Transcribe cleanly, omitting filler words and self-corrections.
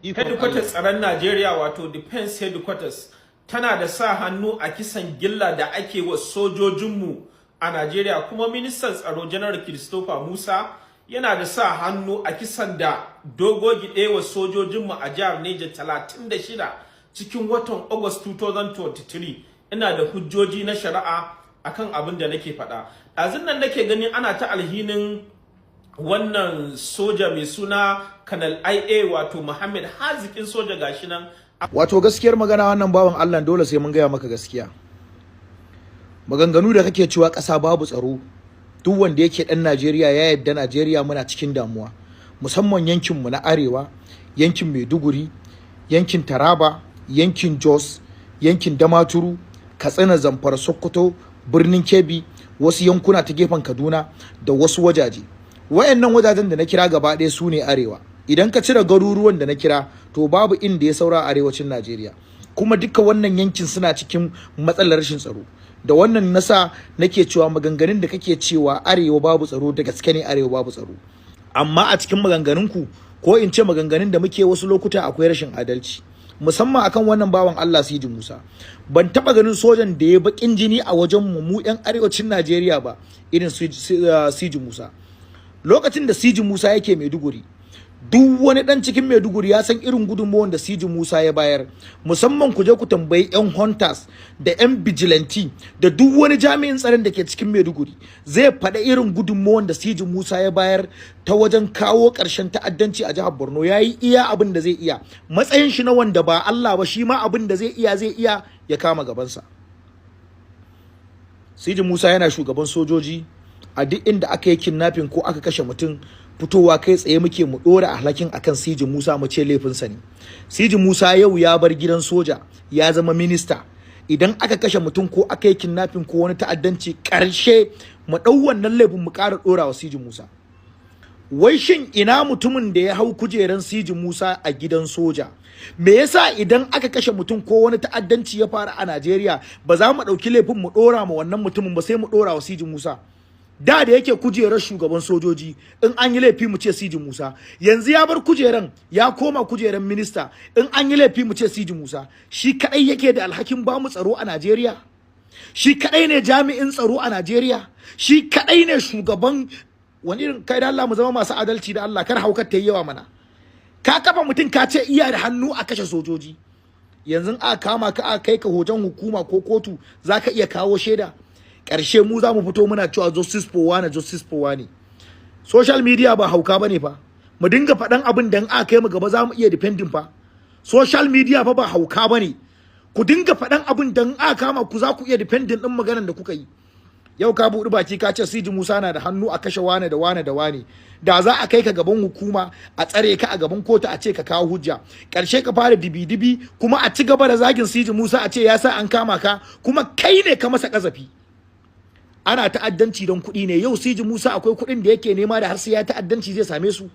Ikon Headquarters Allah. tsaron Najeriya, wato Defense Headquarters, tana da sa hannu a kisan gilla da ake wa sojojinmu a Najeriya. Kuma ministan tsaro, Janar Christopher Musa, yana da sa hannu a kisan da Dogo Gide wa sojojinmu a jihar Neja 36 cikin watan August 2023. Ina da hujjoji na shari'a akan abin da nake faɗa. Ɗazun nan nake ganin ana ta alhinin wannan soja mai suna Kanal IA, wato Muhammad, hazikin soja, gashi nan. Wato gaskiyar magana, wannan bawan Allah, dole sai mun gaya maka gaskiya. Maganganu da kake cewa ƙasa babu tsaro, duk wanda yake ɗan Najeriya ya yadda Najeriya muna cikin damuwa, musamman yankinmu na arewa, yankin Maiduguri, yankin Taraba, yankin Jos, yankin Damaturu, Katsina, Zamfara, Sokoto, Birnin Kebbi, wasu yankuna ta gefen Kaduna da wasu wajaje. Wayannan wajajen da na kira gaba ɗaya su ne arewa. Idan ka cire garuruwan da na kira, to babu inda ya saura a arewacin Najeriya. Kuma duka wannan yankin suna cikin matsalar rashin tsaro. Da wannan nasa nake cewa maganganun da kake cewa arewa babu tsaro, da gaske ne arewa babu tsaro. Amma a cikin maganganunku, ko in ce maganganun da muke wasu lokuta, akwai rashin adalci, musamman akan wannan bawan Allah Sidi Musa. Ban taba ganin sojan da ya bakin jini a wajen mu, mu yan arewacin Najeriya ba, irin Sidi Musa. Lokacin da Sidi Musa yake Maiduguri, duk wani dan cikin Maiduguri ya san irin gudunmawar da Sidi Musa ya bayar. Musamman ku je ku tambayi yan hunters da yan vigilante da duk wani jami'in tsaron da ke cikin Maiduguri, zai faɗa irin gudunmawar da Sidi Musa ya bayar ta wajen kawo ƙarshen ta'addanci a jihar Borno. Ya yi iya abin da zai iya, matsayin shi na wanda ba Allah ba, shi ma abin da zai iya zai iya ya kama gabansa. Sidi Musa yana shugaban sojoji, a duk inda aka yi kidnapping ko aka kashe mutum, fitowa kai tsaye muke mu dora alhakin akan Siji Musa, mu ce laifinsa ne. Siji Musa yau ya bar gidan soja, ya zama minista. Idan aka kashe mutum ko aka yi kidnapping ko wani ta'addanci, karshe mu ɗau wannan laifin mu ƙara ɗora wa Siji Musa. Wai shin ina mutumin da ya hau kujeran Siji Musa a gidan soja? Me yasa idan aka kashe mutum ko wani ta'addanci ya faru a Najeriya, ba za mu ɗauki laifin mu ɗora ma wannan mutumin ba, sai mu ɗora wa Siji Musa? Da da yake kujerar shugaban sojoji, in an yi laifi mu ce Siji Musa. Yanzu ya bar kujeran, ya koma kujeran minista, in an yi laifi mu ce Siji Musa. Shi kadai yake da alhakin ba mu tsaro a Najeriya? Shi kadai ne jami'in tsaro a Najeriya? Shi kadai ne shugaban wani irin? Kai, da Allah mu zama masu adalci, da Allah kar haukar ta yi yawa mana. Ka kafa mutum, ka ce iya da hannu a kashe sojoji. Yanzu aka kama ka, aka kai ka hoton hukuma ko kotu, zaka iya kawo shaida? Ƙarshe mu za mu fito muna cewa justice for wane, justice for wane. Social media ba hauka bane fa. Mu dinga faɗan abin da in aka kai mu gaba za mu iya defending fa. Social media fa ba hauka bane. Ku dinga faɗan abin da in aka kama ku, za ku iya defending din maganar da kuka yi. Yau ka buɗi baki ka ce Siji Musa na da hannu a kashe wane da wane da wane. Da za a kai ka gaban hukuma, a tsare ka a gaban kotu, a ce ka kawo hujja, ƙarshe ka fara dibi-dibi, kuma a ci gaba da zagin Siji Musa, a ce ya sa an kama ka, kuma kai ne ka masa kazafi. Ana ta'addanci don kuɗi ne. Yau Siji Musa akwai kuɗin da yake nema da har sai ya ta'addanci zai same su?